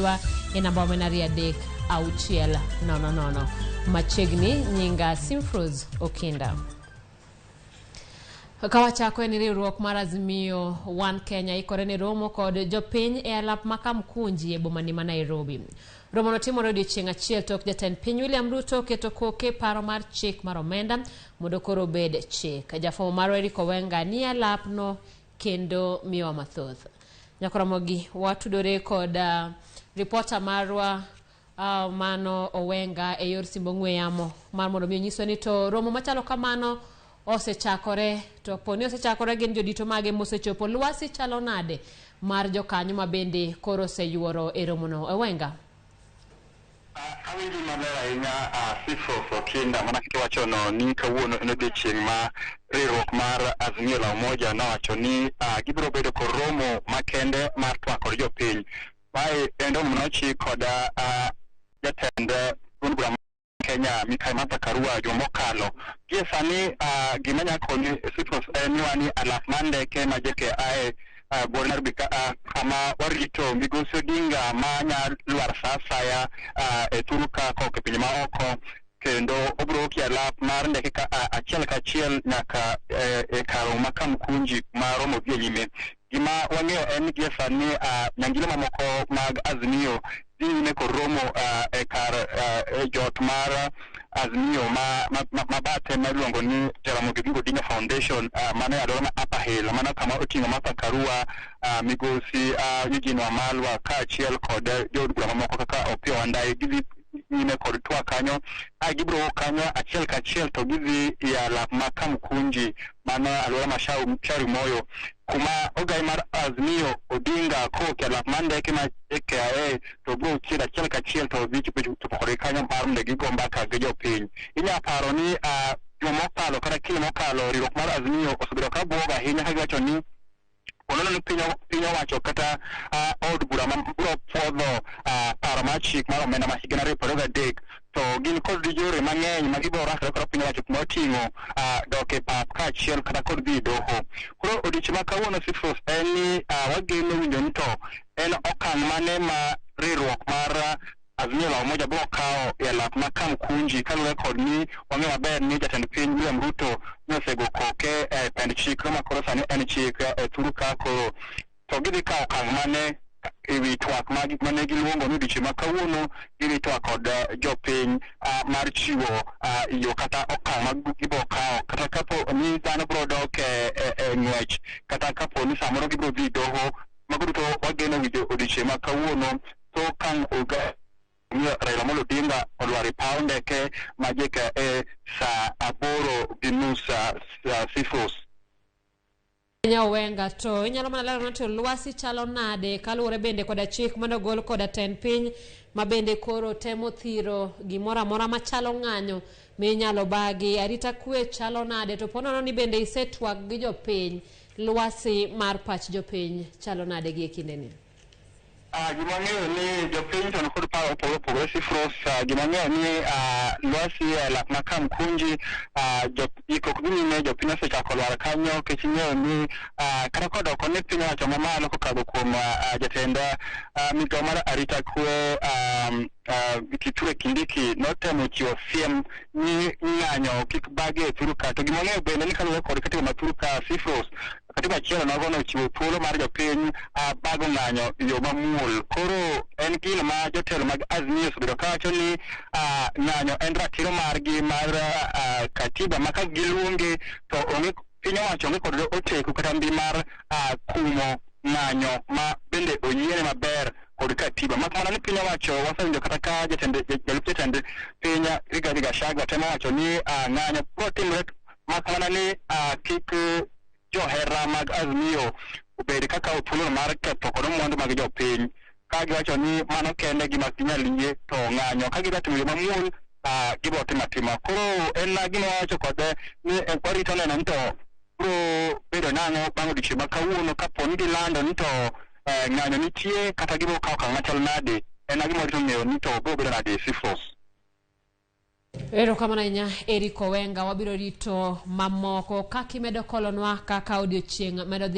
kodwa e namba ma en 2 3 6 0 0. Machiegni nyinga Simfruz Okinda. Ka wachako en riwruok mar Azimio One Kenya ikore ne romo kod jopiny e alap ma Kamkunji e bomani ma Nairobi. Romono timore odiechieng' achiel tok jatend piny William Ruto keto koke paro mar chik mar omenda mondo koro obed chik. Jafwambo marwa Eric Owenga nie alapno kendo miyowa mathoth. Nyakoromogi watudore kod ripota marwa mano Owenga e yor simb ong'we yamo mar mondo mi onyiswa ni to romo machalo kamano osechakore to po ni osechakore gin jodito mage mosechopo lwasi chalo nade mar jokanyo ma bende koro oseyuoro e romono Owenga. Awinji maber ahinya Sifos Okinda mana kaka iwachono ni kawuono en odiechieng' ma riwruok mar Azimio la Umoja nowacho ni gibiro bedo kod romo makende mar twak kod jopiny. Mae en romo manochik kod jatend duond bura Kenya Mikai Martha Karua juma mokalo. Gie sani gima nya konyi Sifos en ni wan alap mar ndeke ma JKIA buore Nairobi kama warito migosi Odinga ma nya lwar sa asaya e thuru ka kowuok e pinje ma oko kendo obiro wuok e alap mar ndeke ka achiel kachiel nyaka e kar romo ma Kamkunji ma romo dhi e nyime. Gima wang'eyo en ni gie sani nyangilo mamoko mag Azimio dhi nyime kod romo e kar jot mar Azimio ma bathe ma iluongo ni Jaramogi Oginga Odinga Foundation mano e alwora ma Upper Hill mano kama oting'o Martha Karua, migosi Eugene Wamalwa kaachiel kod jood bura mamoko kaka Opiyo Wandayi gidhi nyime kod twak kanyo ae gibiro wuok kanyo achiel kachiel to gidhi e alap ma Kamkunji mano alwora ma Shauri Moyo kuma ogai mar Azimio Odinga kowuok e alap mar ndeke ma JKIA to biro chiel achiel kachiel to dhi chopo kodgi kanyo mar mondo gigo mbaka gi jopiny. Inya paro ni juma mokalo kata kinde mokalo riwruok mar Azimio osebedo ka buogo ahinya ka giwacho ni onono ni piny owacho kata od bura ma biro puodho paro mar chik mar omenda ma higa 2023 to gin kod yore mang'eny ma gibiro rakore kod piny owacho kuma oting'o dok e pap kaachiel kata kod dhi e doho. Koro odiochieng' ma kawuono Sifos en ni wageno winjo ni to en okang' mane ma riwruok mar Azimio la Umoja biro kawo e alap ma Kamkunji kaluwore kod ni wang'eyo maber ni jatend piny William Ruto ne osego koke e pend chik ma koro sani en chik e thuru ka koro to gidhi kawo okang' mane ewi twak ma mane giluongo ni odiochieng' ma kawuono gidhi twak kod jopiny mar chiwo yo kata okang' ma gibiro kawo kata kapo ni dhano biro dok e ng'wech kata kapo ni samoro gibiro dhi doho mago duto wageno winjo odiochieng' ma kawuono to ka oga Raila Amolo Odinga olwar e paw ndeke ma JKIA saa 8:30 Sifos. Owenga to inyalo mana lero to lwasi chalo nade kaluwore bende koda chik mane ogol koda tend piny ma bende koro temo thiro gimoro amora machalo ng'anyo minyalo bagi arita kwe chalo nade to ponono ni bende isetwak gi jopiny lwasi mar pach jopiny chalo nade gi e kindeni? Gima wang'eyo ni jopiny to nikod paro mopogore opogore Sifros. Gima wang'eyo ni lwasi e alap ma Kamkunji ikruok dhi nyime jopiny osechako lwar kanyo nikech ing'eyo ni kata kodoko ni piny owacho mamalo kokadho kuom jatend migawo mar arita kwe Kithure Kindiki notemo chiwo siem ni ng'anyo kik bagi e thuru ka. To gima wang'eyo bende ni kaluwore kod katiba ma thuru ka Sifros katiba achiel nogo nochiwo thuolo mar jopiny bago ng'anyo e yo mamuol. Koro en gino ma jotelo mag Azimio osebedo kawacho ni ng'anyo en ratiro margi mar katiba ma ka giluonge to onge piny owacho onge kod oteku kata mbi mar kumo ng'anyo ma bende oyiene maber kod katiba. Mak mana ni piny owacho wasewinjo kata ka jatend jalup jatend piny Rigathi Gachagua temo wacho ni ng'anyo biro timore mak mana ni kik johera mag Azimio obed kaka thuolo mar ketho kod mwandu mag jopiny ka giwacho ni mano kende gima ginyal yie to ng'anyo ka gidwa timo yo mamuol gibiro timo atima. Koro en gima wawacho kode ni warito neno ni to biro bedo nang'o bang' odiochieng' ma kawuono kapo ni gilando ni to ng'anyo nitie kata gibiro kawo okang' machal nade en gima warito ng'eyo ni to biro bedo nade Sifos. Erokamano ahinya Eric Owenga, wabiro rito mamoko kaka imedo kolonwa kaka odiochieng' medo dhi.